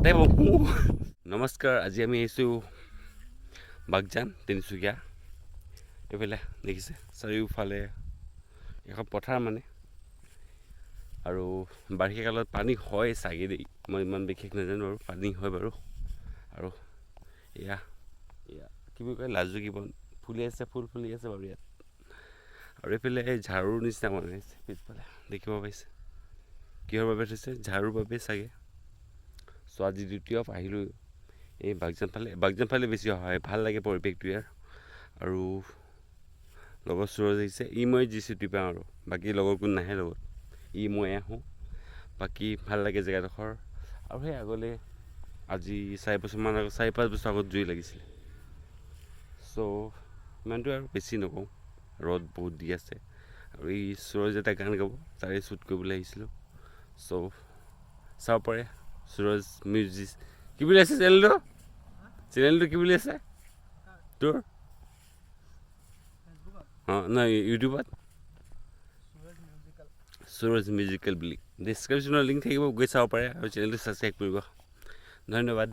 তাতে বহোঁ। নমস্কাৰ, আজি আমি আহিছোঁ বাগজান, তিনিচুকীয়া। এইফালে দেখিছে চাৰিওফালে এখন পথাৰ মানে। আৰু বাৰিষা কালত পানী হয় চাগে দেই, মই ইমান বিশেষ নাজানো আৰু। পানী হয় বাৰু। আৰু এয়া কি বুলি কয়, লাজুকী বন ফুলি আছে, ফুল ফুলি আছে বাৰু ইয়াত। আৰু এইফালে এই ঝাৰুৰ নিচিনা বনাইছে পিছফালে, দেখিব পাইছে। কিহৰ বাবে থৈছে? ঝাৰুৰ বাবে চাগে। চ' আজি দ্বিতীয় আহিলোঁ এই বাগজান ফালে। বাগজান ফালে বেছি হয়, ভাল লাগে পৰিৱেশটো ইয়াৰ। আৰু লগৰ সুৰজ আহিছে, ই মই যি ছুটি পাওঁ আৰু বাকী লগৰ কোন নাহে লগত, ই মই আহোঁ। বাকী ভাল লাগে জেগাডোখৰ। আৰু সেই আগলৈ আজি 4 বছৰমান আগত, 4-5 বছৰ আগত জুই লাগিছিলে। চ' ইমানটো আৰু বেছি নকওঁ, ৰ'দ বহুত দি আছে। আৰু এই সুৰজ এটা গান গাব, তাৰে শ্বুট কৰিবলৈ আহিছিলোঁ। চ' চাব পাৰে সুৰজ মিউজিক। কি বুলি আছে চেনেলটো? চেনেলটো কি বুলি আছে তোৰ? অঁ, নহয়, ইউটিউবত সুৰজ মিউজিকেল বুলি। ডিছক্ৰিপশ্যনৰ লিংক থাকিব, গৈ চাব পাৰে আৰু চেনেলটো ছাবস্ক্ৰাইব কৰিব। ধন্যবাদ।